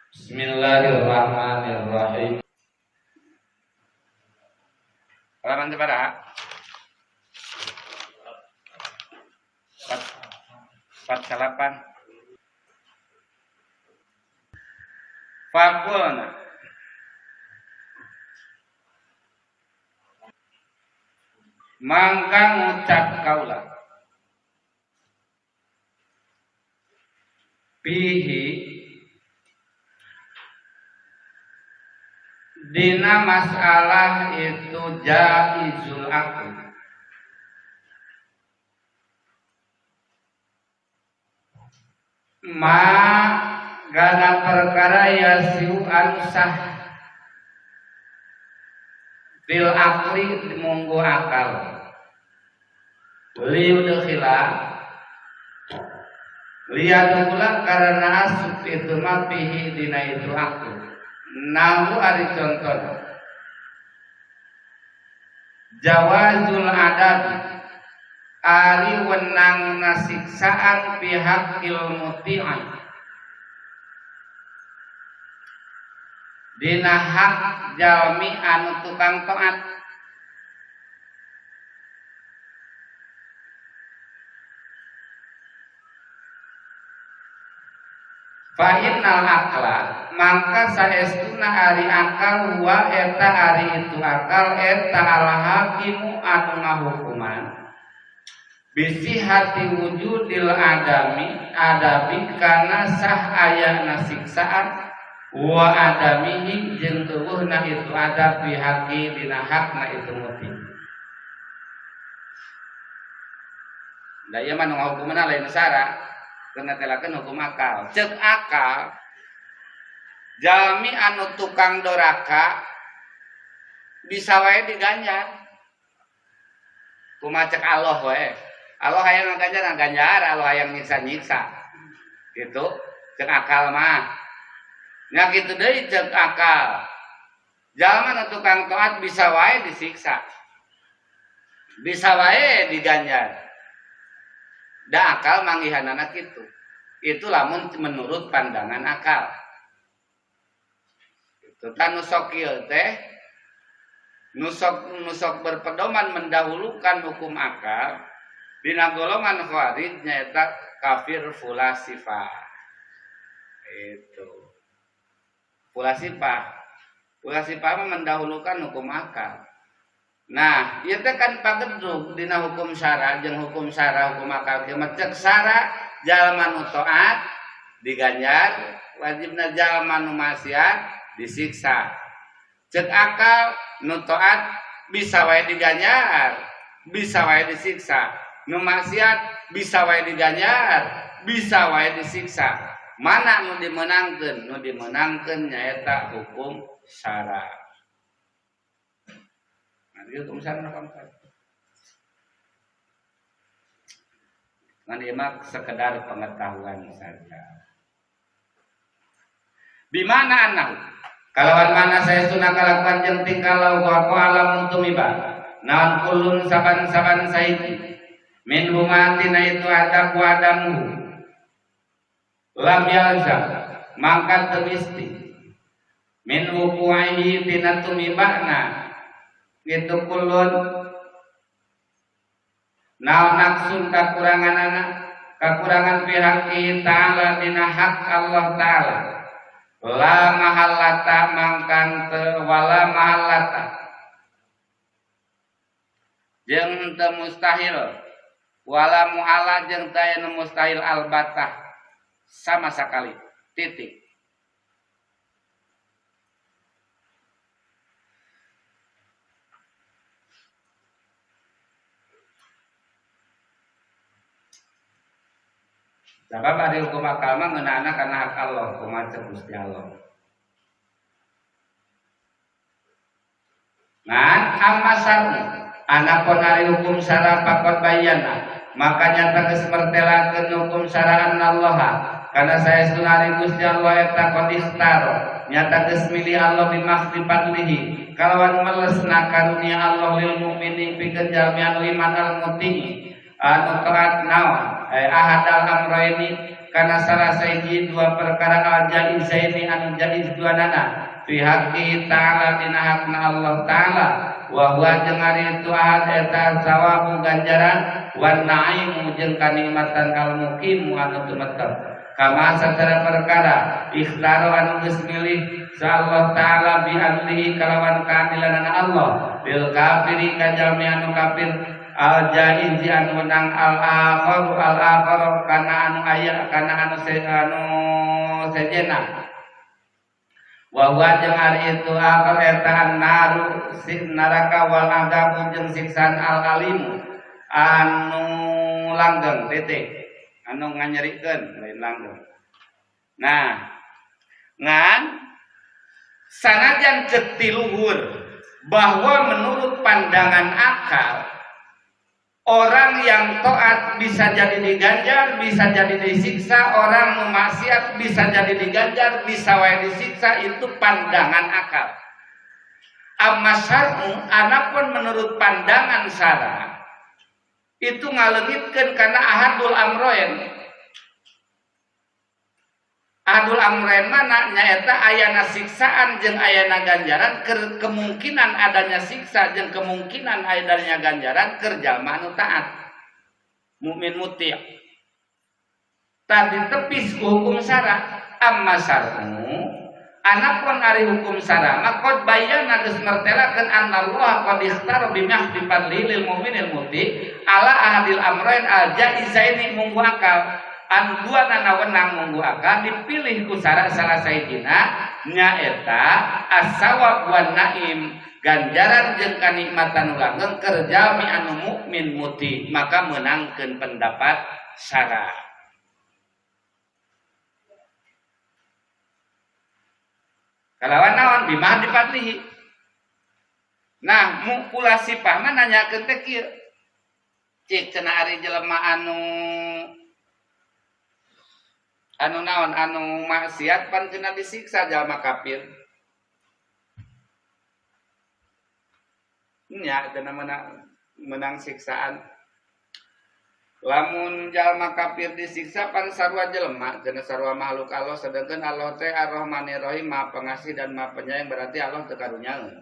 Bismillahirrahmanirrahim. Halaman sabaraha? 48. Fakulna mangka ngucap kaula pihi dina masalah itu jaizul akli ma gana perkara yasiu anu sah bil akli munggu akal liudkhila liyadkhula karena asup itu ma fihi dina itu akli nahu ari contoh jawazul adab ari wenang nasiksaan pihak muti'an dina hak jalmi anu tukang taat fa innal akla mangka saestuna ari akal wa eta ari itu akal eta al hakimu anu ngahukuman bisi hati wujudil adami adabi kana sah ayana siksaan wa adamihi jeung eueuhna itu adab bihaqi dina hakna itu muti. Da ieu mah nu ngahukumna lain sara, keur netelakeun hukum akal. Ceuk akal jalmi anu tukang doraka bisa wae diganjar. Kumaha cek Allah wae. Allah hayang ngaganjar ngaganjar, Allah hayang nyiksa-nyiksa. Gitu, cek akal mah. Nya kitu deui cek akal. Jalma nu tukang taat bisa wae disiksa. Bisa wae diganjar. Da akal manggihanana kitu. Itu lamun menurut pandangan akal. Itu tah nu sok ieu teh nusok berpedoman mendahulukan hukum akal dina golongan khawarij nyaeta kafir fulasifah. Itu. Fulasifah. Fulasifah mah mendahulukan hukum akal. Nah, ieu teh kan pagedrug dina hukum syara jeung hukum syara hukum akal kieu mah ceuk syara jalma nu taat diganjar, wajibna jalma nu maksiat disiksa. Ceuk akal nu taat bisa wae diganjar, bisa wae disiksa. Nu maksiat bisa wae diganjar, bisa wae disiksa. Mana nu dimenangkeun? Nu dimenangkeun nyaeta hukum syara. Nah, ieu hukum syara nu kaopat. Ngan ieu mah sekedar pengetahuan saja. Bimana annahu? Kalawan mana saestuna kalakuan jeung tingkah laku aku alam tumiba. Naon kulun saban-saban saiki. Min humatina itu adab wa adamu. Lam yalzam mangka teu misti. Min wuku'ihi tina tumibana itu kulun naon naksun kakuranganana kakurangan pihak ta'ala dina hak Allah ta'ala. La mahallata mangkan teu wala mahallata jeung teu mustahil wala muhala jeung teu aya nu mustahil albatah sama sekali titik. Sebab ari hukum akal mah ngeunana kana hak Allah, kumaha cek Gusti Allah. Ngan amma syar'u anapun ari hukum syara pakot bayana, maka nyata geus mertelakeun hukum syara annallaha kana saestuna ari Gusti Allah eta qad ikhtaro nyata geus milih Allah bimakhdi fadlihi kalawan melesna karunia Allah lil mukminin pikeun jalmi anu iman al muti anu taat naon ahadal amroini kana salah sahiji dua perkara al jaizaini anu jaiz duanana fi haqqi ta'ala dina hakna Allah ta'ala wa huwa jeung ari itu ahad eta sawabu ganjaran wan naimu jeung kanikmatan al muqimu anu tumetep kama satara perkara ikhtaro anu geus milih sa Allah ta'ala bi adlihi kalawan keadilanana Allah bil kafiri ka jalmi anu kafir al jaiz anu menang al akhar kana anu aya kana anu anu sejena wa huwa jeung ari itu akhar eta annaru neraka wal adzabu jeung siksaan al alimu anu langgeng titik anu nganyerikeun lain langgeng. Nah ngan sanajan ceuk ti luhur bahwa menurut pandangan akal orang yang taat bisa jadi diganjar, bisa jadi disiksa, orang memaksiat bisa jadi diganjar, bisa wae disiksa, itu pandangan akal. Amma syar'u, anapun menurut pandangan syara itu ngaleungitkeun kana ahadul amroen. Ahadul amroen mana nyaeta ayana siksaan jeung ayana ganjaran, kemungkinan adanya siksa jeung kemungkinan adanya ganjaran keur jalma anu taat mukmin muti'. Tadi tepis ku hukum syara. Amma syar'u anapun ari hukum syara mah qad bayyana geus mertelakeun anallaha qad ikhtara bi mahdi fadli lil mu'minil muti' ala ahadil amroen al jaizaini munggu akal anu dua nana wenang munggu akal dipilih ku syara salah sahijina nyaeta as-sawab wan naim ganjaran jeung kanikmatan langgeng keur jalmi anu mukmin muti, maka meunangkeun pendapat syara. Kalawan naon bimah dipatlihi. Nah mukula sipah mah nanyakeun teh kieu cik cenah ari jelema anu anu naon anu maksiat pan cenah disiksa jalma kafir nya cenah menang siksaan. Lamun jalma kafir disiksa pan sarua jelema cenah sarua makhluk Allah, sedangkan Allah teh Ar-Rahmanir Rahim, Maha Pengasih dan Maha Penyayang, berarti Allah teu karunyaeun.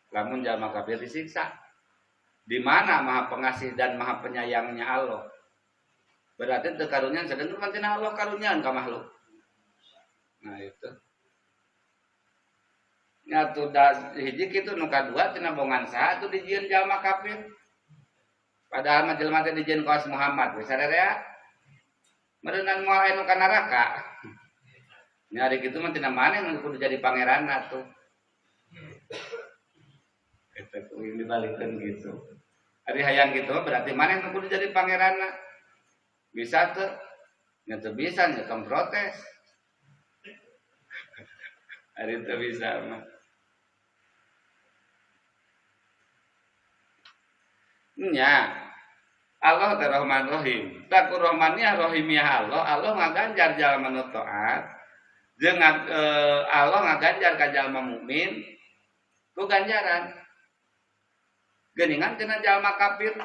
Lamun jalma kafir disiksa, di mana Maha Pengasih dan Maha Penyayangnya Allah? Berarti teu karunyaan, sedangkan pan cenah Allah karunyaan ka makhluk. Nah itu. Nya tuh da hiji kitu nu kadua cenah bongan saha atuh dijieun jalma kafir. Padahal mah jelema teh dijieun kawas Muhammad we sararea. Meureunnan moal aya nu ka neraka. Nya ari kitu mah tina maneh nu kudu jadi pangeranna tuh. Eta kuing dibalikeun gitu. Ari hayang kitu mah berarti maneh nu kudu jadi pangeranna. Bisa teu? Nya teu bisa nya tong protes. Ari teu bisa mah. Nya Allah teh Rahman Rahim. Taku Rahmaniyah Rahimiyah Allah, Allah ngaganjar jalma nu taat jeung Allah ngaganjar ka jalma mukmin ku ganjaran. Geuningan cenah jalma kafir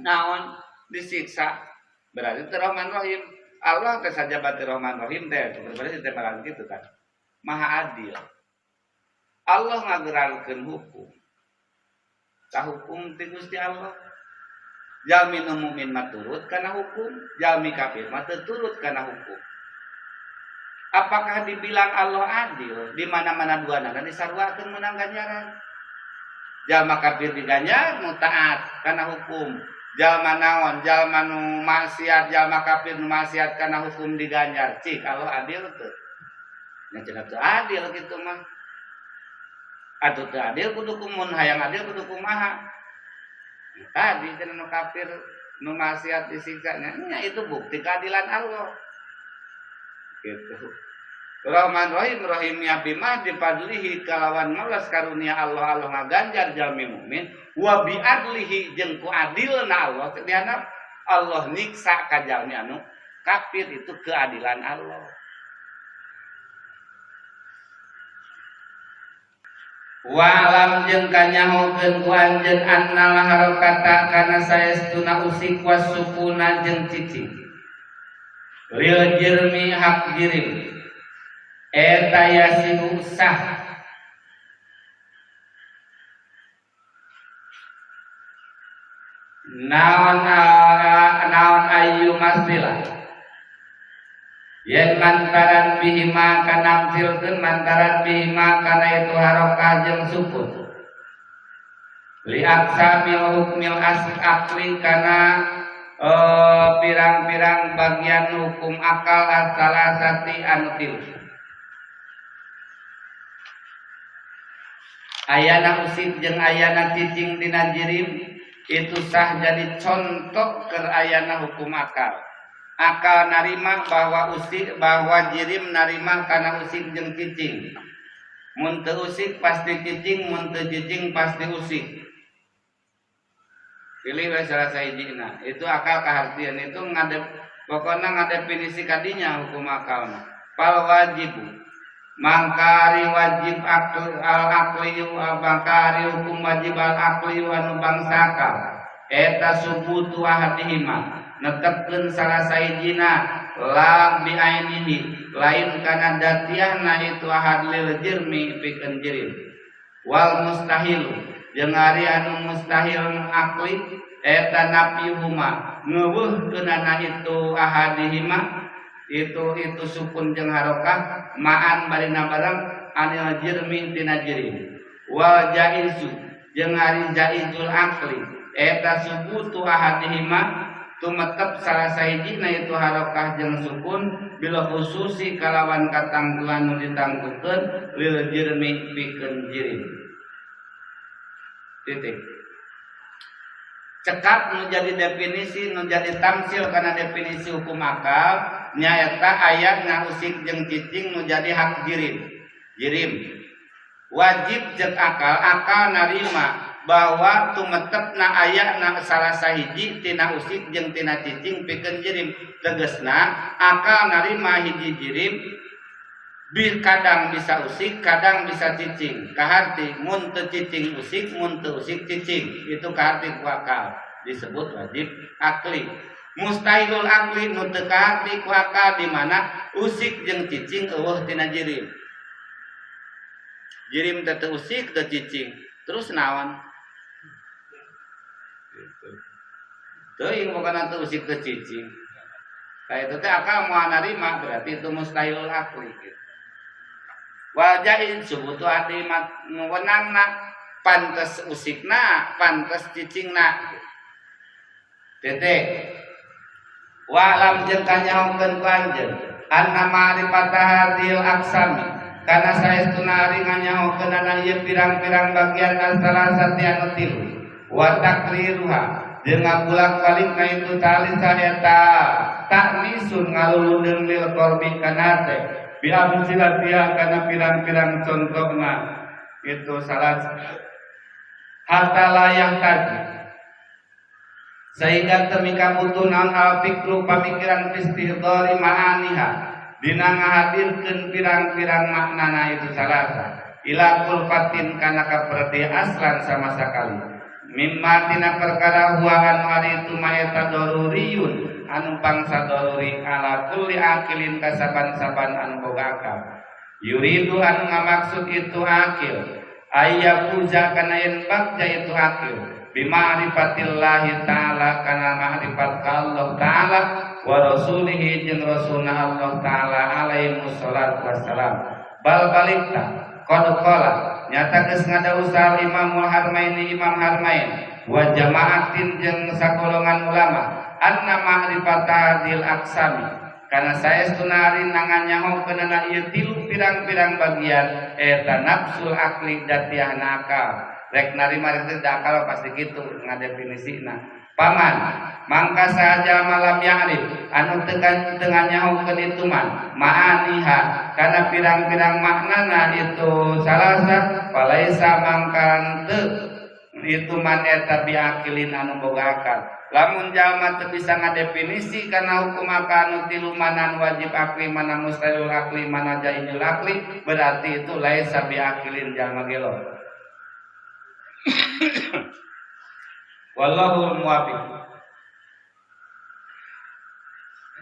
naon disiksa berarti teh Rahman Rahim. Allah teh sajabati Rahman Rahim teh berarti teh malan kitu kan. Maha adil. Allah ngagerankeun hukum. Ka hukum ti Gusti Allah. Jalmi nu mukmin mah turut kana hukum, jalmi kafir mah teu turut kana hukum. Apakah dibilang Allah adil? Di mana-mana duanana disaruakeun meunang ganjaran. Jalma kafir diganjar nu taat kana hukum. Jalma naon? Jalma nu maksiat, jalma kafir nu maksiat kana hukum diganjar. Cik Allah adil teu? Nya cenah teu adil kitu mah. Atuh teu adil kudu kumun hayang adil kudu kumaha? Tadi cenah nu kafir nu maksiat disiksa nya itu bukti keadilan Allah. Gitu. Rahman Rahim Rahimiyah bimah difadlihi kalawan malas karunia Allah, Allah ngaganjar jalmi mukmin wa bi adlihi jeung ku adilna Allah dihandap Allah nyiksa ka jalmi anu kafir, itu keadilan Allah. Wa'lam jeung kanyahokeun ku anjeun annal harakata kana saestuna usik wasukuna jeung cicing lil jirmi hak jirim eta yasihu sah naon naon ayu masila yen mantaran bihima kana silkeun mantaran bihima kana itu harokah jeung sukun li aqsamil hukmil akli kana pirang-pirang bagian hukum akal as-salasati anu tilu ayana usik jeung ayana cicing dina jirim itu sah jadi contoh keur ayana hukum akal. Akal narima bahwa usik bahwa jirim narima kana usik jeung cicing. Mun teu usik pasti cicing, mun teu cicing pasti usik. Pilih we salah sahijina. Itu akal kahartian itu ngadep pokona ngadefinisi kadinya hukum akal mah. Fal wajibu mangkari wajib akal al akli mangkari hukum wajib al akli anu bangsa akal eta subutu ahadihima netepkeun salah sahijina la bi ainihi lain kana datiahna itu ahad lil jirmi pikeun jirim wal mustahil jeung ari anu mustahil akli eta nafyuhuma ngeuweuhkeunana itu ahadihima itu sukun jeung harokah ma'an barina bareng anil jirmi tina jirim wal jaizu jeung ari jaizul akli eta subutu ahadihima tumetep salah sahijina itu harokah jeung sukun bila khususi kalawan katangguhan nu ditangguhkeun lil jirmi pikeun jirim titik. Cekap nu jadi definisi nu jadi tamsil kana definisi hukum akal nyaeta aya ngausik jeung cicing nu jadi hak jirim. Jirim wajib jeung akal, akal narima bahwa tumetepna aya na salah sahiji tina usik jeung tina cicing pikeun jirim. Tegasna akal narima hiji jirim kadang bisa usik, kadang bisa cicing. Kaharti mun teu cicing usik, mun teu usik cicing. Itu kaharti ku akal disebut wajib akli. Mustahilul akli nu teu kaharti ku akal di mana usik jeung cicing eueuh tina jirim. Jirim teh teu usik teu cicing. Terus naon? Gitu. Teuing pokona teu usik teu cicing. Ka itu teh akal moal narima berarti itu mustahilul akli gitu. Wal jaiz subutu adi wenangna pantes usikna pantes cicingna titik. Wa lam jeung kanyahokeun ku anjeun anna ma'rifata hadhil aqsami kana saestuna ari nganyahokeunana ieu pirang-pirang bagian salasati anu tilu wa takriruha jeung ngabulak-balikna itu talisa eta taknisun ngaluludeung lil qalbi kana teh biamsilatia kana pirang-pirang contohna itu salah hatta layah tadi sehingga temika butuh naon al fikru pamikiran istihdari ma'aniha dina ngahadirkeun pirang-pirang maknana itu salah ila kulfatin kana kaperdi aslan sama sakali mimma tina perkara huwa anu ari itu maeta daruriyun anu bangsa daruri ala kulli akilin kasaban-saban anu boga akal yuridu anu ngamaksud itu akil ayya puja kana yen bagja itu akil bima'rifatillahi ta'ala kana ma'rifat ka Allah ta'ala wa rasulihi jeung rasulna Allah ta'ala alaihi wassalatu wassalam bal balikta qad qala nyata geus ngadausah Imamul Harmaini Imam Harmain wa jama'atin jeung sagolongan ulama anna ma'rifata hadhil aqsami kana saestuna ari nanganyahokeunana ieu tilu pirang-pirang bagian eta nafsul akli datiahna akal rek narima rek teu akal pasti kitu ngadefinisina paman mangka saja malam ya'rif anu teu nganyahokeun itu man ma'aniha kana pirang-pirang maknana itu salasa falaisa mangka teu itu man eta biakilin anu boga akal. Lamun jalma teu bisa ngadefinisi kana hukum akal anu tilu mana wajib akli mana mustahil akli mana jaizul akli berarti itu laisa biakilin jalma gelo. Wallahu muwaffiq.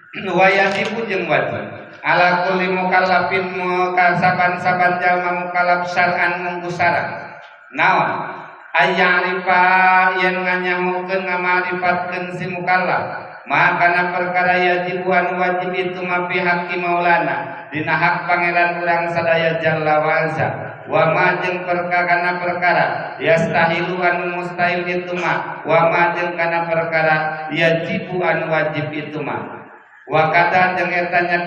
Wa yajibu jeung wajib ala kulli mukallafin saban-saban jalma mukallaf syar'an munggu syara naon ayyarifa yen nganyahukeun ngamarifatkeun si mukallaf maka perkara yajibu anu wajib itu ma fi haqqi maulana dina hak pangeran urang sadaya jalla wa azza wa ma jeung perkara perkara yastahilu anu mustahil itu ma wa ma jeung kana perkara yajibu anu wajib itu ma wa kata jeung eta nya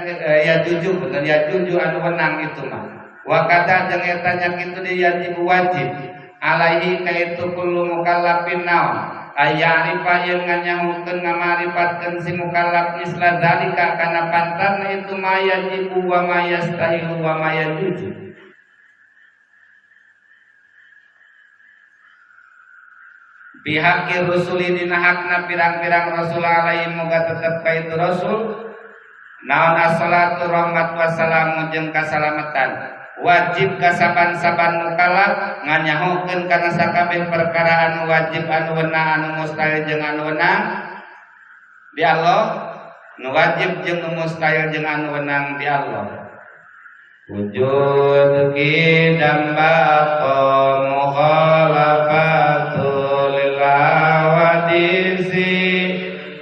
ya juju betul ya juju anu wenang itu mah wa kata jeung eta nya kitu di yajibu wajib alaihi ka itu kullu mukallafin naon ayarifa yen nganyahukeun ngamarifatkeun si mukallaf misla zalika kana pantarna itu ma yajibu wa ma yastahilu wa ma yajuju bihaqi rusuli dina hakna pirang-pirang rasul alaihi moga tetep ka itu rasul naon as-salatu rahmat wassalamu jeung kasalamatan wajib ka saban-saban mukallaf nganyahokeun kana sakabeh perkara anu wajib anu wenang anu mustahil jeung anu wenang di Allah nu wajib jeung nu mustahil jeung anu wenang di Allah wujud qidam baqa mukhalafatu lil hawadisi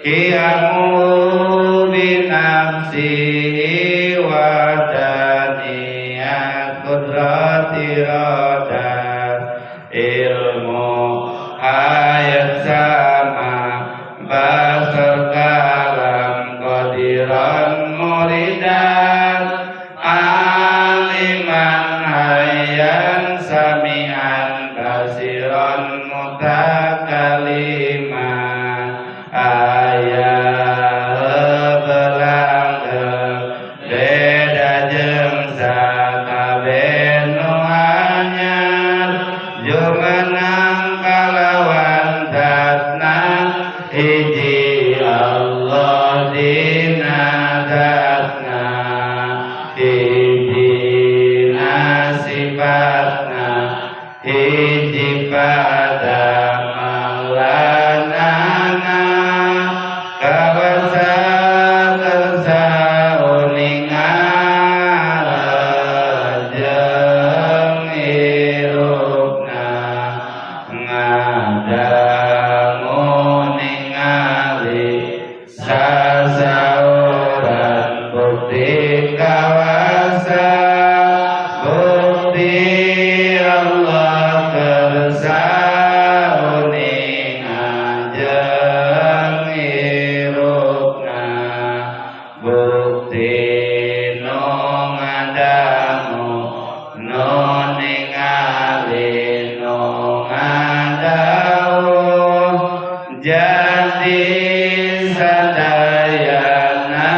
qiyamu bi nafsihi wa daniyat qudrati radat ilmu ayat sama basar kalam qadiran muridan aliman hayyan sami'an basiran mutakaliman ayah belang beda jeung sakabeh nu anyar jumenang kalawan zatna hiji Allah dina zatna hiji sifatna hiji pada maulanana kawasa kersa uninga jeung hirupna ngadangu ningali sasauran bukti kawasa bukti Allah kersa uninga jeung hirupna bukti nu ngadangu nu ningali nu ngadawuh jadi sadayana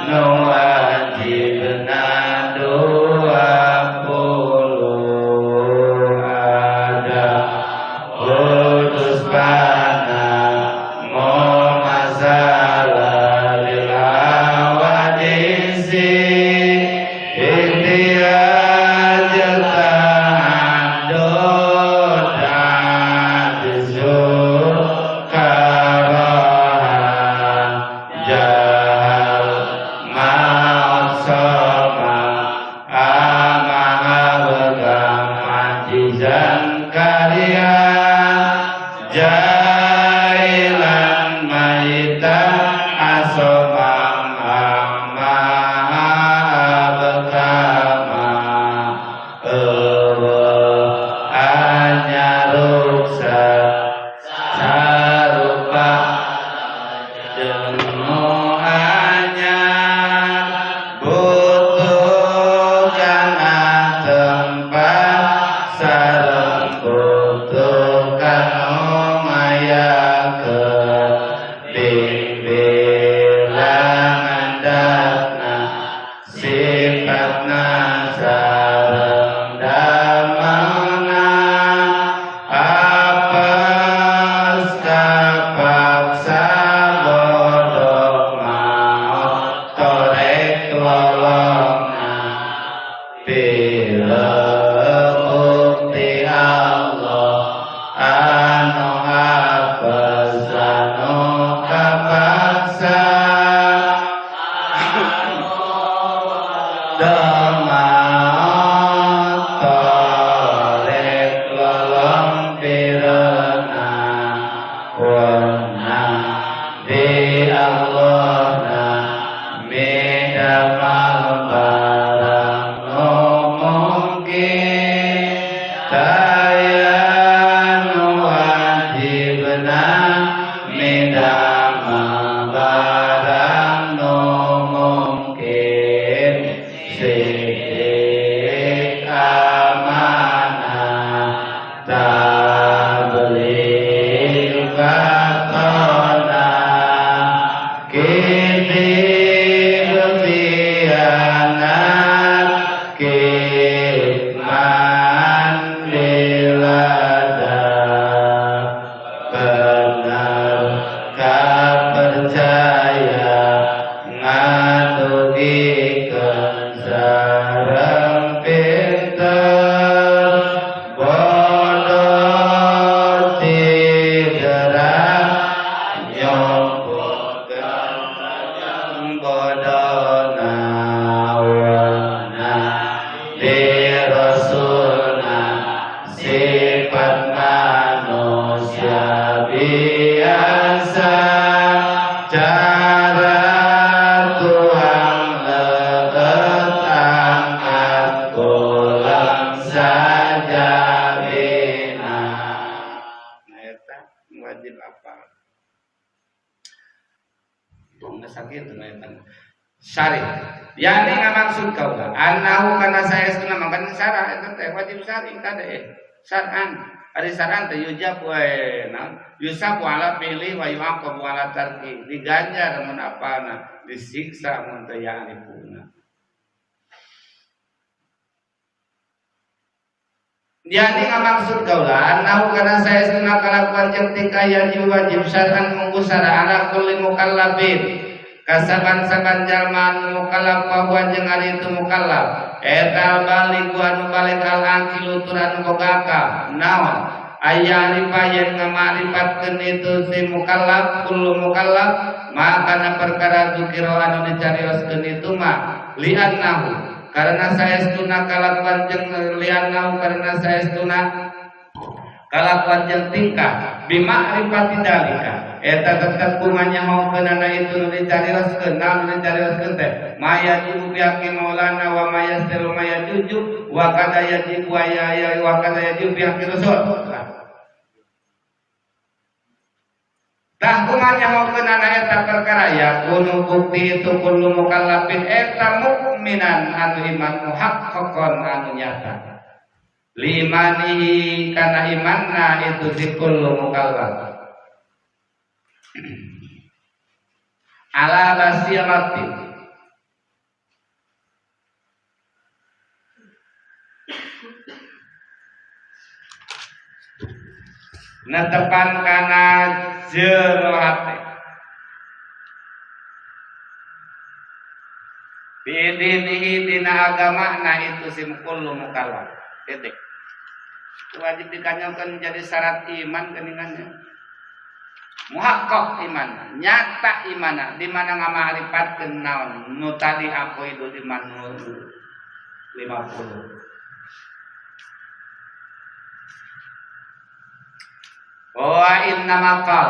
nu wajibna 20 ada putus pana mo masalah lil hawadisi mung bodona wana di rasulna sifat manusia biasa cara tuang leut angkat pulang saja bina. Nah eta wajib apa? Tong sakit nah eta. Syarih. Yani ngamaksud kaula annahu kana saestuna mangkan syarah eta teh wajib syarih kade syar'an. Ari syar'an teh yujab we naon yusabu ala fi'li wa yu'aqabu ala tarki, diganjar mun apana, disiksa mun teu ya'rifuna. Yani ngamaksud kaula annahu kana saestuna kalakuan jeung tingkah yajib wajib syar'an munggu syara ala kulli mukallafin kasaban-saban jalma anu mukallaf wa jeung ari itu mukallaf eta balig anu balik al aqilu tur anu boga akal naon aya yen ngamaripatkeun itu si mukallaf kullu mukallaf maka kana perkara dzukira anu dicarioskeun itu mah li'annahu karena saestuna kalakuan jeung li'annahu karena saestuna kalakuan jeung tingkah bimakrifati dalika eta tetep kumanya hongkeunana itu nu dicarioskeun naon nu dicarioskeun teh maya jibu bihaqi maulana wa maya yastilu maya juju wa kada yajibu ya wa kada yajibu bihaqi rasul. Tah kumanya hongkeunana eta perkara ya kunu bukti itu kullu mukallafin eta mukminan anu iman muhaqqaqon anu nyata limanihi kana imanna itu si kullu mukallaf ala basirati netepan kana jero hate bidinihi dina agamana itu si kullu mukallaf titik. Wajib dikanyakan jadi syarat iman keningannya muhaqqaq iman nyata imana di mana ngamaripatkeun naon nu tadi aqaidul iman 50. Wa inna maqal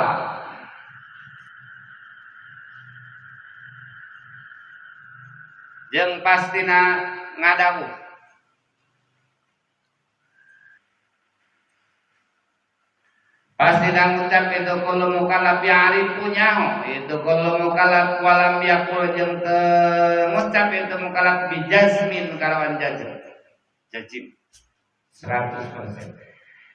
jeung pastina ngadawuh pasti ngucap itu kullu mukallaf ya'rifu nyaho itu kullu mukallaf walam yaqul jeung teu ngucap itu mukallaf bijazmin kalawan jazm jazim 100%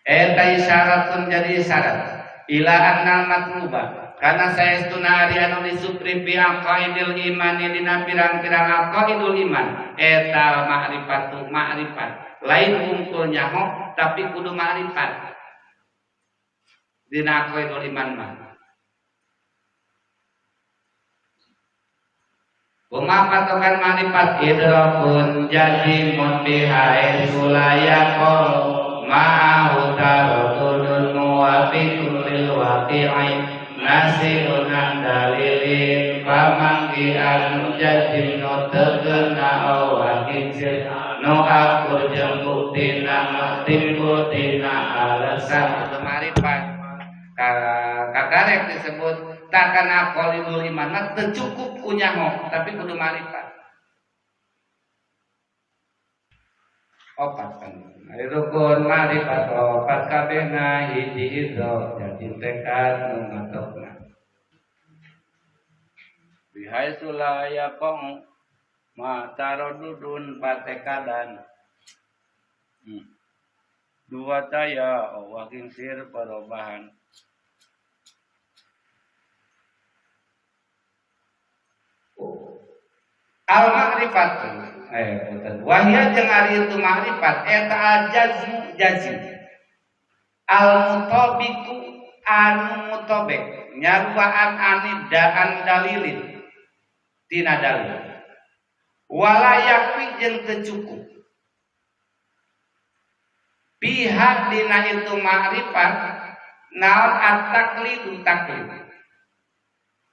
eta isyaratun jadi isyarat ila annal matluba karena saestuna ari anu disupri bi aqaidil imani dina pirang-pirang aqaidul iman eta ma'rifatu ma'rifat lain hungkul nyaho tapi kudu ma'rifat dina aqaidul iman mah. Kumaha patokan ma'rifat idrakun jazimun bihaitsu la yaqul ma'ahu taradudun muwafiqun lil waqi'i nasi'un an dalilin pamanggihan mujazim nu tegeuna awakil nu akur jeung buktina nu timbul tina alasan kudu ma'rifat. Kakarek disebut takkan aqalidul iman mah teu cukup ku nyaho tapi kudu ma'rifat. Opat kan ari rukun ma'rifat opat kabehna hiji idza jadi tekad nu ngatokna bihaitsu la yaqau ma taradudun patekadan dua taya waking sir perubahan. Al ma'rifat wahia jeung ari itu ma'rifat eta al jazmu jazim al mutabiku anu mutabik nyaruaan anidaan dalilin tina dalil wala yakfi jeung teu cukup pihak dina itu ma'rifat naon at-taqlidu taqlid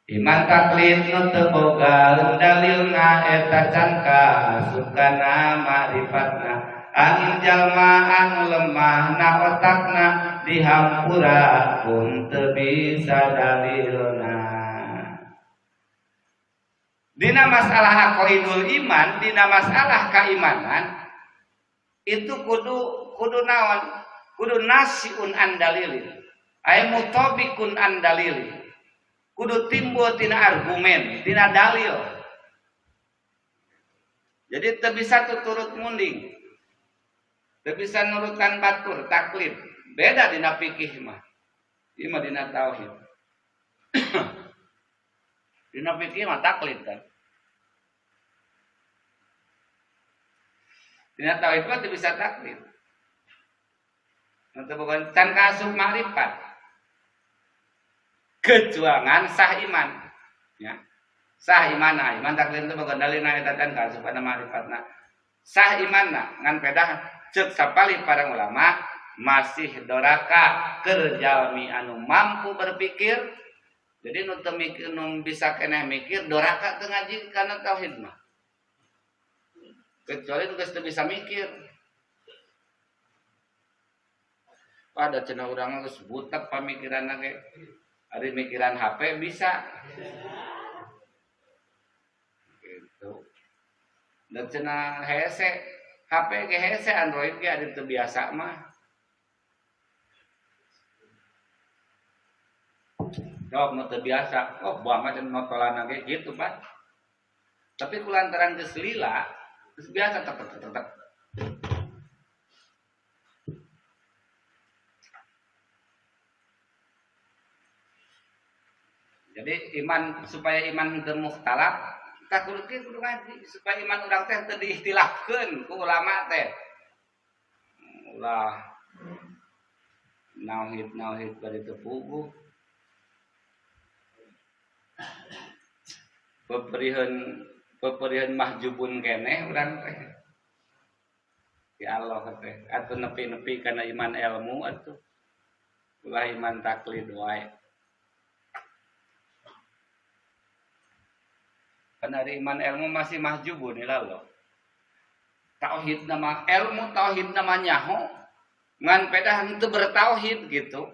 Iman taklid nu teu boga dalilna eta can kaasup kana ma'rifatna. Angin jalma anu lemah na otakna dihampura pun teu bisa dalilna. Dina masalah aqaidul iman, dina masalah keimanan itu kudu naon? Kudu nasiun an dalilin. Ay mutabikun an dalilin. Kudu timbul tina argumen, tina dalil. Jadi teu bisa tuturut munding. Teu bisa nurutan batur, taklid. Beda dina fikih mah. Ieu mah dina tauhid. Dina fikih mah taklid kan. Dina tauhid mah teu bisa taklid. Teu boga can kaasup makrifat. Kejuangan sah iman, ya. Sah imanna, iman taklid teu boga dalilna eta can kaasup kana makrifatna. Sah imanna ngan pedah ceuk sapalih para ulama masih doraka keur jalmi anu mampu berpikir. Jadi nu teu mikir, nu bisa keneh mikir doraka teu ngaji kana tauhid mah. Kecuali nu geus teu bisa mikir. Pada cenah urang geus butek pamikiranna ge. Ari mikiran HP bisa. Gitu. Dan cenah hese, HP ge hese, Android ge ari teu biasa mah. Sok nu teu biasa, oh buang aja notolan ge gitu, Pak. Tapi kulantaran geus lila, geus biasa tek tek tek tek. Jadi iman supaya iman teu mukhtalaf, tah kudu kieu kudu ngaji supaya iman urang teh teu diikhtilafkeun ku ulama teh. Ulah nauhid-nauhid bari teu puguh. Peperihan mahjubun keneh urang teh. Ya Allah teh, atuh nepi-nepi kana iman ilmu atuh. Ulah iman taklid wae. Karena hari iman ilmu masih mahjubun ila Allah. Tauhid nama ilmu tauhid nama nyaho ngan pedah henteu bertauhid gitu.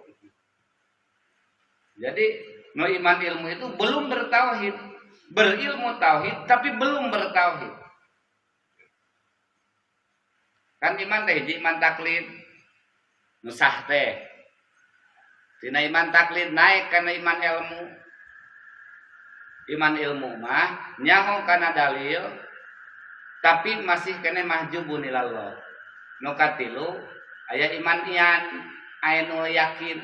Jadi nu iman ilmu itu belum bertauhid, berilmu tauhid tapi belum bertauhid. Kan iman teh hiji iman taklid nu sah teh. Tina iman taklid naik kana iman ilmu. Iman ilmu mah nyaho kana dalil tapi masih kene mahjubun ilallah. Nu katilu aya iman ian ainul yakin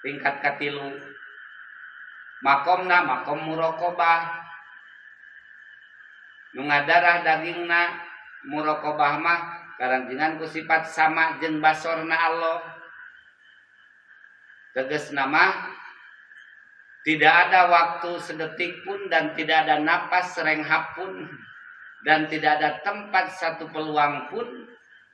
tingkat katilu. Makomna makom muraqabah. Nu ngadarah dagingna muraqabah mah karantingan ku sifat sama jeung basorna Allah. Tegasna mah tidak ada waktu sedetik pun dan tidak ada napas serenghap pun dan tidak ada tempat satu peluang pun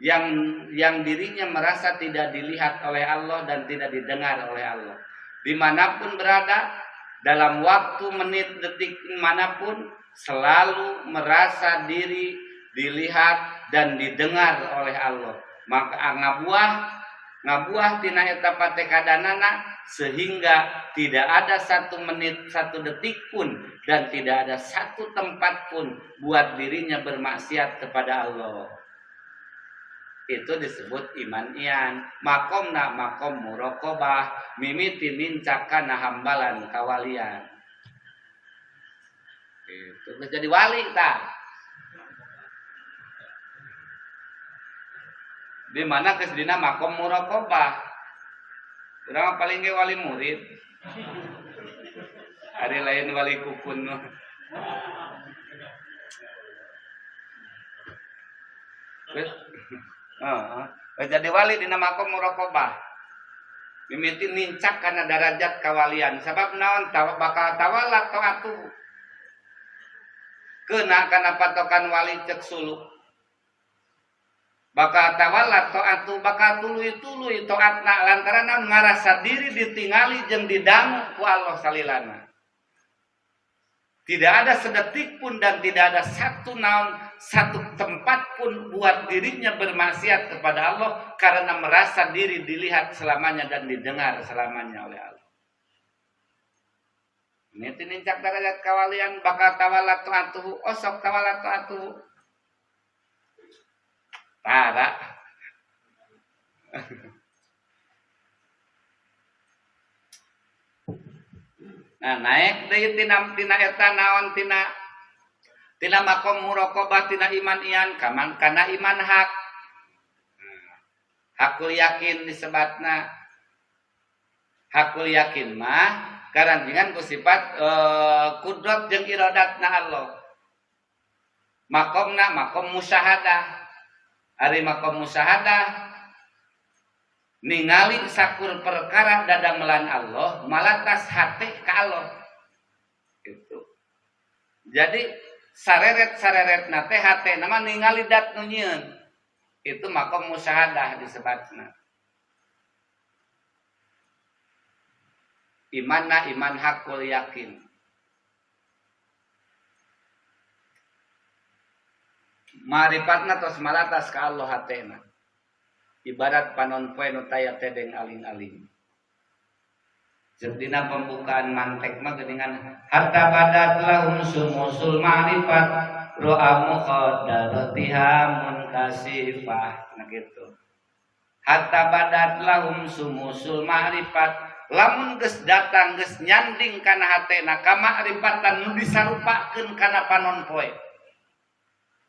yang dirinya merasa tidak dilihat oleh Allah dan tidak didengar oleh Allah. Dimanapun berada, dalam waktu menit detik manapun selalu merasa diri dilihat dan didengar oleh Allah. Maka ngabuah tina eta patekadanana sehingga tidak ada satu menit satu detik pun dan tidak ada satu tempat pun buat dirinya bermaksiat kepada Allah. Itu disebut iman ian. Makomna makom muraqabah mimiti nincakana hambalan kawalian. Itu geus jadi wali tah. Di mana geus dina makom muraqabah. Urang paling ge wali murid. Ari lain wali kukun mah. Geus heeh, jadi wali dina makom muraqabah. Mimiti nincak kana darajat kawalian. Sabab naon bakal tawalla taatu. Keuna kana patokan wali cek suluk. Bakal tawalla taatu bakal tuluy-tuluy taatna lantaran naon ngarasa diri ditingali jeung didangu ku Allah salilana. Tidak ada sedetik pun dan tidak ada satu naon, satu tempat pun buat dirinya bermaksiat kepada Allah karena merasa diri dilihat selamanya dan didengar selamanya oleh Allah. Ini tinincak derajat kawalian bakal tawala ta'atuhu, osok tawala ta'atuhu. Tara. Nah, naik deui tina tina eta naon tina tina makom muraqabah tina iman ian kaman kana iman hak. Hakul yakin disebatna. Hakul yakin mah karantingan ku sifat kudrat jeung iradatna Allah. Makomna makom musyahadah. Ari makom musyahadah ningali sakur perkara dadamelan Allah malatas hate ka Allah. Gitu. Jadi sareret-sareretna teh hatena mah ningali dat nu nyieun. Itu makom musyahadah disebatna. Imanna iman hakul yakin. Marifatna tos malatas ka Allah hatena. Ibarat panon poe nu taya tedeng aling-aling. Jeung dina pembukaan mantek mah geuningan hatta badat lahum sumusul ma'rifat ro'a muqaddaratiha munkasifah. Nah gitu. Hatta badat lahum sumusul ma'rifat, lamun geus datang geus nyanding kana hatena kamakrifatan nu disarupakeun kana panon poe.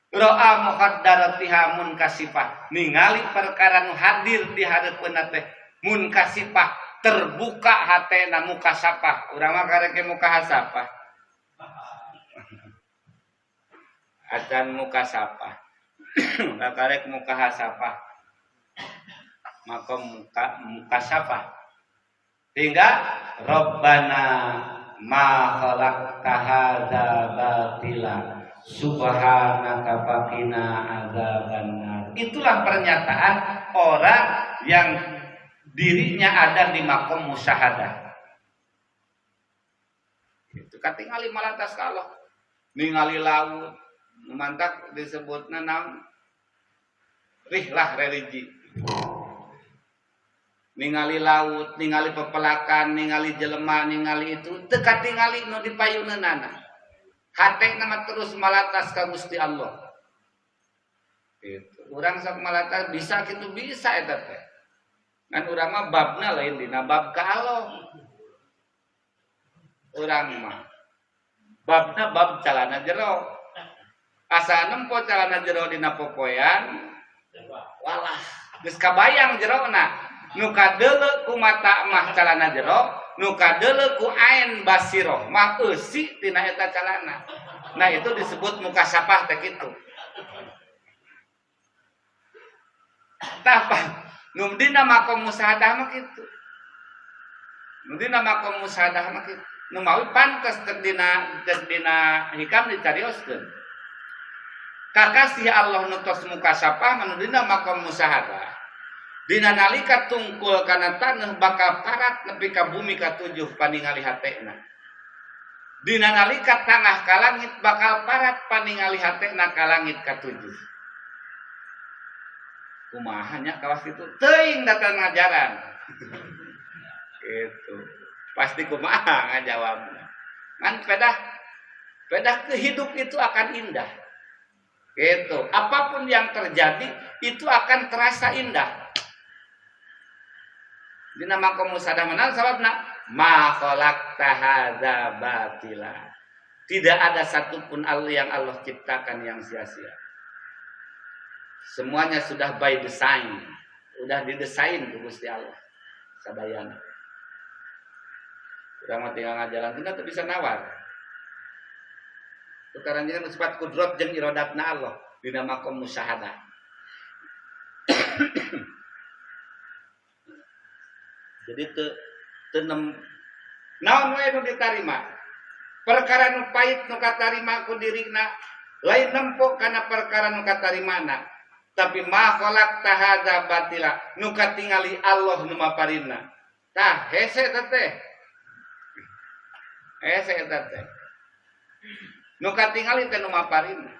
Ro'a muqaddaratiha munkasifah, ningali perkara nu hadir di hareupeunna teh munkasifah, terbuka hatena mukasapah. Urang mah karek mukahasapah. Acan mukasapah. Karek mukahasapah. Makom muka mukasapah. Sehingga Rabbana ma khalaqta hadza batila subhanaka faqina adzabannar. Itulah pernyataan orang yang dirinya ada di makom musyahadah. Itu katingali malatas ka Allah. Ningali laut, mantak disebutna naon? Rihlah religi. Ningali laut, ningali pepelakan, ningali jelema, ningali itu teu katingali nu dipayuneunana. Hatena mah terus malatas ka Gusti Allah. Gitu. Urang sok malatas bisa kitu bisa eta teh. Ngan urang mah babna lain dina bab ka Allah. Urang mah babna bab calana jero. Asa nempo calana jero dina popoean, walah geus kabayang jerona. Nu kadeuleu ku mata mah calana jero, nu kadeuleu ku ain basiroh mah eusi tina eta calana. Nah itu disebut mukasapah teh kitu. Tah nu dina makom musyahadah mah kitu. Nu dina makom musyahadah mah kitu. Nu mawi pantes teh dina hikam dicarioskeun. Kakasih Allah nu tos mukasapah mah nu dina makom musyahadah. Dina nalika tungkul kana taneuh bakal parat nepi ka bumi katujuh paningali hatena. Dina nalika tangah ka langit bakal parat paningali hatena ka langit katujuh. Kumaha nya kawas kitu? Teuing datang ngajaran. Gitu. Pasti kumaha ngajawabna. Ngan pedah kehidup itu akan indah. Gitu. Apapun yang terjadi itu akan terasa indah. Dina makom musyahadah mana sababna ma khalaqta hadza batila. Tidak ada satupun Allah yang Allah ciptakan yang sia-sia. Semuanya sudah by design, udah didesain ku Gusti Allah. Sadayana. Urang mah tinggal ngajalankeun teu bisa nawar. Tukaran jeung sifat kudrat jeung iradatna Allah dina makom musyahadah. Jadi teu naon wae nu ditarima. Perkara nu pahit nu katarima ku dirina lain nempo kana perkara nu katarimana, tapi ma khalaqta hadza batila nu katingali Allah nu maparina. Tah hese eta teh. Hese eta teh. Nu katingali teh nu maparina.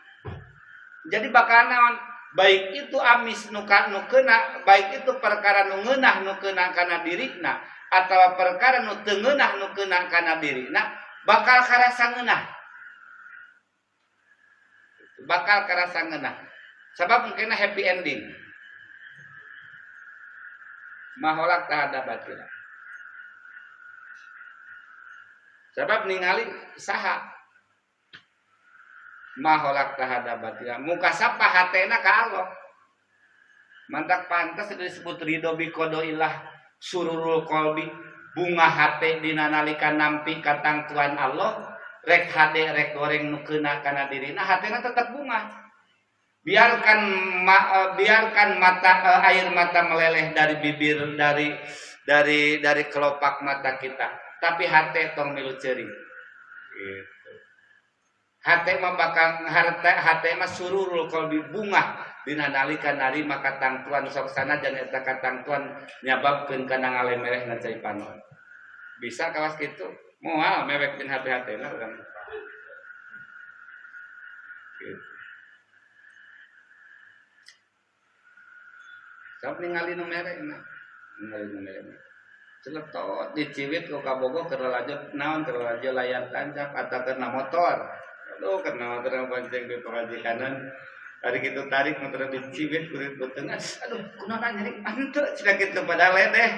Jadi bakal naon? Baik itu amis nu kena, baik itu perkara nu ngeunah nu kena kana dirina atawa perkara nu teu ngeunah nu kena kana dirina, bakal karasa ngeunah. Bakal karasa ngeunah. Sabab mungkin happy ending. Maholak tahada batila. Sabab ningali saha maholak tahada batila. Muka sapa hatena ka Allah. Mantak pantas disebut ridho bi qadailah sururul qalbi, bunga hate dina nalika nampi katangtuan Allah, rek hade rek goreng nu keuna kana dirina, hatena tetep bunga. Biarkan biarkan mata air mata meleleh dari bibir, dari kelopak mata kita, tapi hate tong milu ceurik. Gitu. Hate mah bakal harta, hate mah sururul qalbi, bunga dina nalika narima katangtuan sok sanajan eta katangtuan nyababkeun kana ngalemelehna cai panon. Bisa kawas kitu? Moal mewek din hate-hatena urang. Gitu. Sok ningali nu merena, ningali nu merena. Celetot diciwit ku kabogoh keur lalajo naon, keur lalajo layar tancap atau keur motor. Aduh, keur motor bonceng di pangajikanan. Tarik itu tarik motor diciwit kulit beuteung. Aduh, kunaon nyeri henteu cenah kitu padahal ledeh.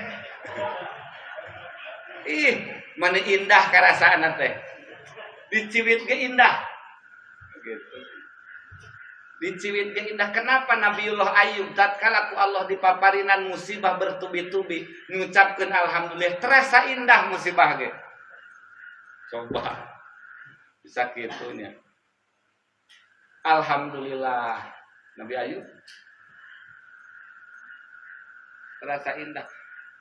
Ih, mana indah karasaanna teh. Diciwit ge indah. Gitu. Diciwit ge indah. Kenapa Nabiullah Ayub tatkala ku Allah dipaparinan musibah bertubi-tubi ngucapkeun alhamdulillah, terasa indah musibah ge. Coba bisa kitunya. Alhamdulillah Nabi Ayub terasa indah.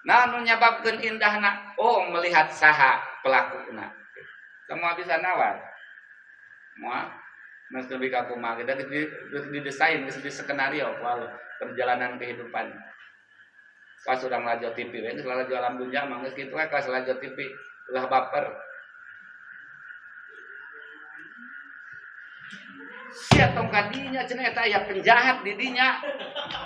Nah, nu nyababkeun indahna, oh melihat saha pelakuna. Semua bisa nawar. Moal mas lebih kaku mah kita didesain, geus di skenario walau perjalanan kehidupan. Pas urang lalajo TV we, geus lalajo alam dunya mah geus kitu we, pas lalajo TV ulah baper. Sia tong kadinya cenah eta aya penjahat di dinya.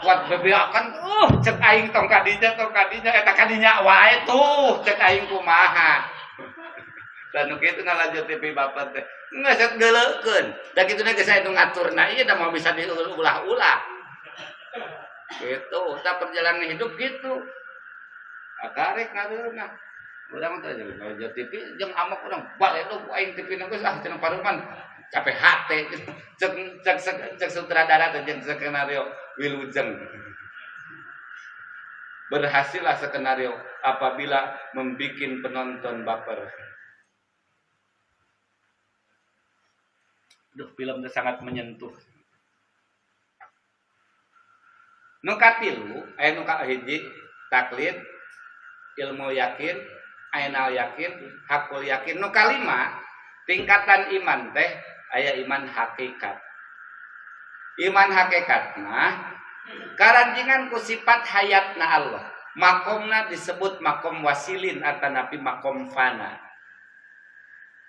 Kuat bebeakan, cek aing tong kadinya eta kadinya wae tuh, cek aing kumaha. Dan nu kitu ngalajo TV baper teh. Geus geuleukeun. Da kitu geus aya nu ngaturna ieu da moal bisa diulah-ulah. Gitu, tah perjalanan hidup gitu. Akarek ngareunah. Urang teh ngalajo TV jeung amok urang balik lu aing TV na geus ah cenah paruman. Capek hate. Cek sutradara teh jeung skenario wilujeng. Berhasillah skenario apabila membikin penonton baper. Duh, film itu sangat menyentuh. Nu katilu, aya nu kahiji taklid, ilmu yakin, ainal yakin, hakul yakin. Nu kalima, tingkatan iman teh aya iman hakikat. Iman hakikat mah karanjingan ku sifat hayatna Allah. Makomna disebut makom wasilin atanapi makom fana.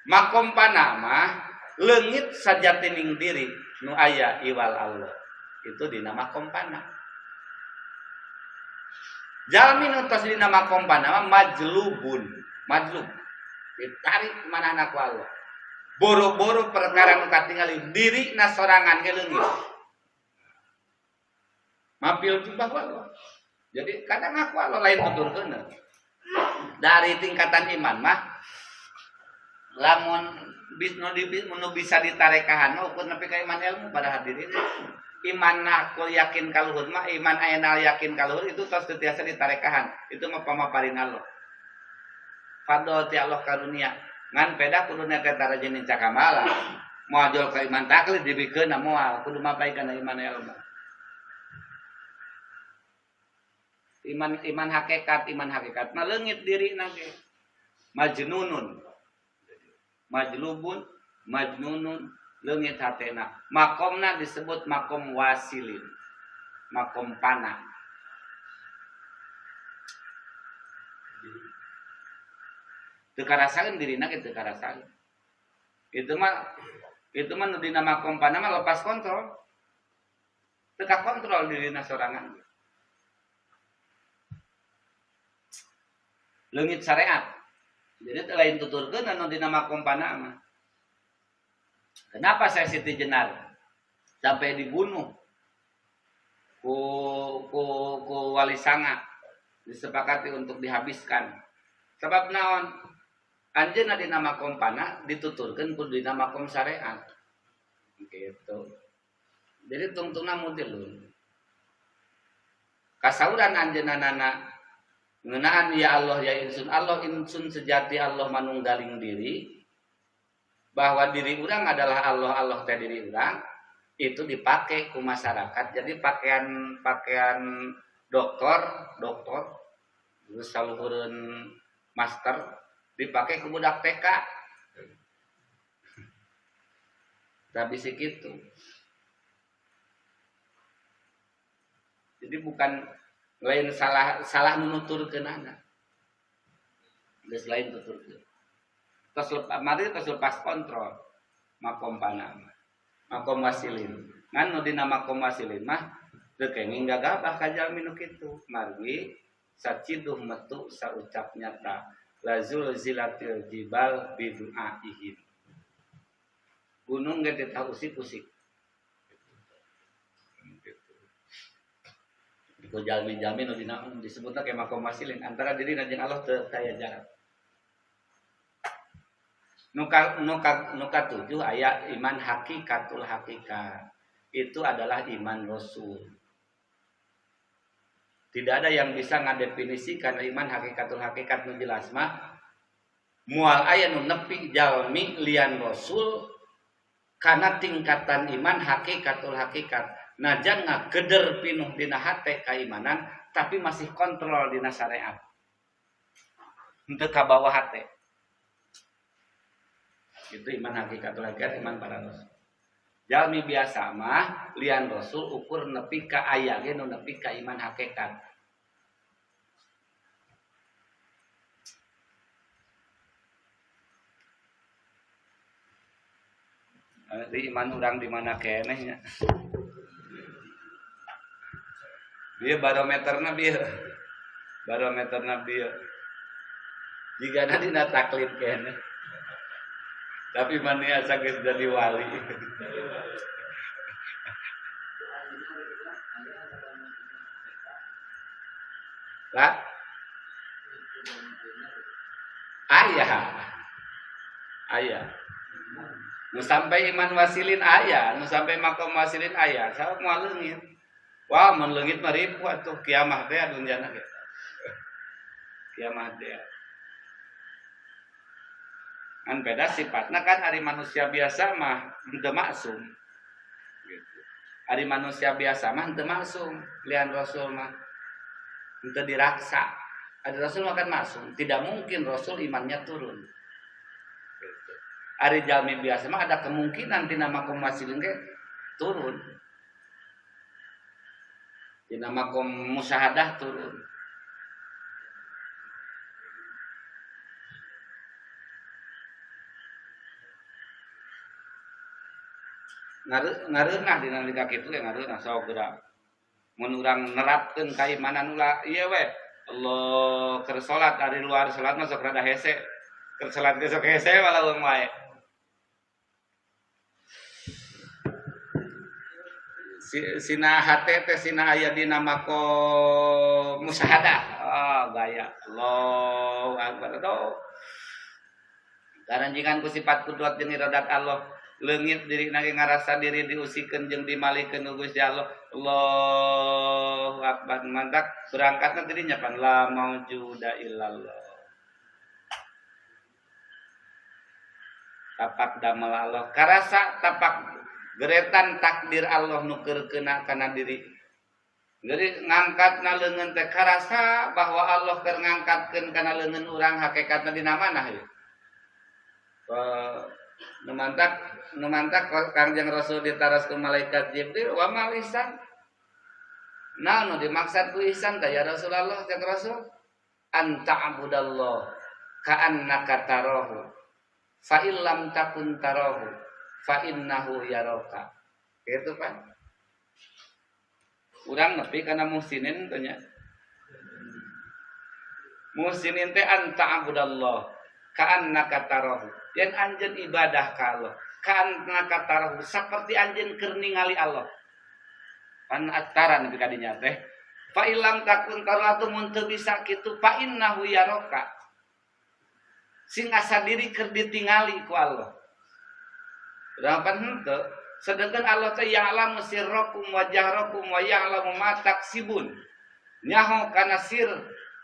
Makom fana mah leungit sajatining diri nu aya iwal Allah. Itu dina makom fana. Jalmi nu tos dina makom fana mah majlubun, majlub. Ditarik manahna ku Allah. Boro-boro perkara nu katingali diri na sorangan ge leungit. Mapil jubah Allah. Jadi kadang aku Allah lain tuturkeun. Dari tingkatan iman mah lamun nu bisa ditarekahan ukur nepi ka iman ilmu pada hadirin. Iman aku yakin kaluhur mah iman ainal yakin kaluhur itu tos teu tiasa ditarekahan. Itu mah pamaparin Allah. Fadl ti Allah karunia. Ngan peda kuduna teh tarajin cakamala. Moal jual ka iman taklid dibikeun moal kudu mapai kana iman ilmu. Iman iman hakikat mah leungit dirina ge. Majnunun. Majlubun, majnunun, leungit hatena. Makomna disebut makom wasilin. Makom panah. Teu karasaeun dirina ge teu karasaeun. Itu mah nu dina makom fana mah lepas kontrol. Teu kakontrol dirina sorangan. Leungit syariat. Jadi teu lain tuturkeun anu dina makom fana mah. Kenapa saya Siti Jenar sampai dibunuh ku Wali Sanga, disepakati untuk dihabiskan. Sebab naon? Anjeunna dina makom fana dituturkeun ku dina makom syariat. Gitu. Jadi tungtungna mudilun. Kasauran anjeunna nana ngeunaan ya Allah ya insun, Allah insun sejati, Allah manunggaling diri, bahwa diri urang adalah Allah, Allah teh diri urang, itu dipakai ku masyarakat. Jadi pakaian doktor terus saluhureun master dipakai ku budak TK. Tapi segitu. Jadi bukan lain salah nunuturkeunana. Geus lain tuturkeun. Tos lepas, mari tos lepas kontrol makom fana mah. Makom wasilin. Ngan nu dina makom wasilin mah teu kenging gagabah ka jalmi nu kitu. Margi saciduh metu saucap nyata lazul zilatil jibal bidu'aihim. Gunung ge teu usik-usik. Ku jalmi-jalmi nu dina disebutna ke makom wasilin antara diri jeung Allah teu aya jarak. Nuka tujuh aya iman hakikatul hakikat. Itu adalah iman Rasul. Tidak ada yang bisa ngadefinisikan iman hakikatul hakikat nu jelas mah. Moal aya nu nepi jalmi lian Rasul karena tingkatan iman hakikatul hakikat. Najan ngageder pinuh dina hate kaimanan tapi masih kontrol dina syariat. Henteu ka bawah hate. Itu iman hakikatul hakikat, iman para rasul. Jalmi biasa mah lian rasul ukur nepi ka aya ge nu nepi ka iman hakikat. Di iman urang di mana keneh nya. Bieu barometerna bieu. Barometerna bieu. Jigana dina taklid keneh. Tapi mana asa geus jadi wali. Lah? Aya. Aya. Nu sampai iman wasilin aya, nu sampai makom wasilin aya, sabab moal leungit. Wah, mun leungit mah ripuh atuh kiamah teh dunyana ge. Kiamah teh. Kan beda sifatna kan ari manusia biasa mah henteu maksum. Gitu. Ari manusia biasa mah henteu maksum, lian rasul mah henteu diraksa. Ari rasul mah kan maksum, tidak mungkin rasul imannya turun. Gitu. Ari jalmi biasa mah ada kemungkinan tina makom wasilin ge turun. Tina makom musyahadah turun. Ngareunah dina lika kitu ge ngareunah sok geura. Mun urang nerapkeun kaimanan ulah ieu we. Allah keur salat ari luar salat mah sok rada hese. Keur salat ge sok hese walaung wae. Sina hate teh sina aya dina makom musyahadah. Oh, gaya. Allahu akbar. Aduh. Karanjingan ku sifat kudrat jeung iradat Allah. Leungit diri nage ngarasa diri diusikeun jeung dimalikeun ku Gusti Allah. Allahu akbar. Mantak berangkatna dirinya pan la maujuda illallah. Tapak damel Allah. Karasa tapak geretan takdir Allah nu keur keuna kana diri. Jadi ngangkatna leungeun teh karasa bahwa Allah keur ngangkatkeun kana leungeun urang hakikatna dina mana ieu. Numantak Kangjeng Rasul ditaras ku malaikat Jibril wa mal ihsan. Nah, nu dimaksud ku ihsan teh ya Rasulullah cek Rasul an ta'budallah ka'annaka tarahu Fa illam takun tarahu fa innahu yaraka. Kitu pan. Urang nepi kana muhsinin teh nya. Muhsinin teh an ta'budallah ka'annaka tarahu. Yen anjeun ibadah ka Allah, ka'annaka tarahu saperti anjeun keur ningali Allah. Pan atara nepi ka dinya teh. Fa illam takun tarahu mun teu bisa kitu fa innahu yaraka. Sing asa diri keur ditingali ku Allah. Urang pan henteu, sedengkeun Allah teh ya'lamu sirrakum wa jahrakum wa ya'lamu ma taksibun. Nyaho kana sir,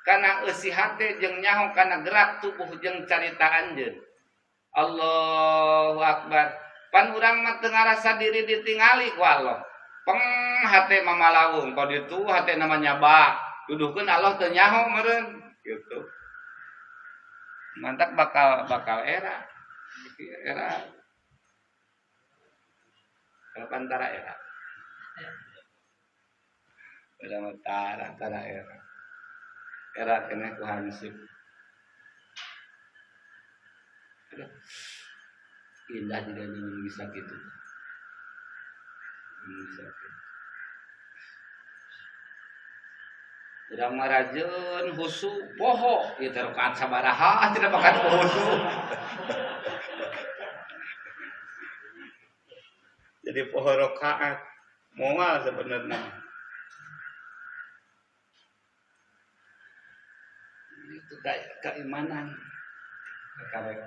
kana eusi hate jeung nyaho kana gerak tubuh jeung carita anjeun. Allahu akbar. Pan urang mah teu ngarasa diri ditingali ku Allah. Peng hate mamalawung, ka ditu hate namanya ba. Duduhkeun Allah teu nyaho meureun gitu. Mantak bakal era. Era. Kalpantara era. Era tara era. Era keneh ku hansip. Aduh. Indah juga ini bisa gitu. Bisa gitu. Urang mah rajin husu poho ieu teh rakaat sabaraha tidak bakat husu. Jadi poho rakaat moal sebenarnya. Itu keimanan. Karek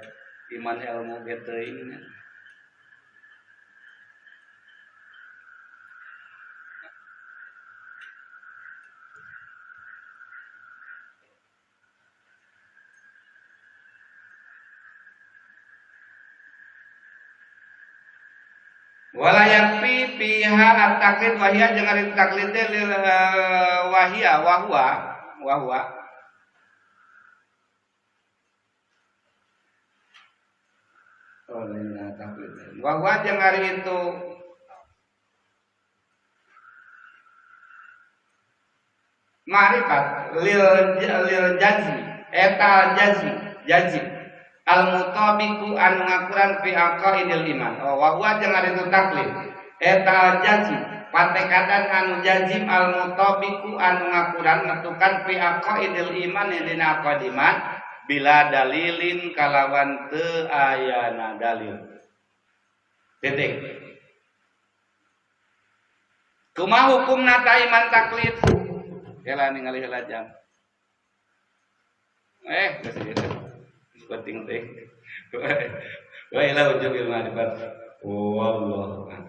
iman ilmu ge teuing. Wala yakfi fiha at-taqlid wa hiya jeung ari taklid teh lil wahia wa huwa oh lina taklid wa huwa jeung ari itu ma'rifat lil jazmi eta jazmi al mutabiqu anu ngakuran fi aqaidil iman. Oh wa huwa jeung ari itu taklid eta al jazm patekadan anu jazim al mutabiqu anu ngakuran netukan fi aqaidil iman dina aqaid iman bila dalilin kalawan teu ayana dalil. Titik. Kumaha hukumna ta iman taklid? Kela ningali heula jam. Geus ieu. Penting teh. Wa ila ujugil ma'rifat. Wallahu a'lam.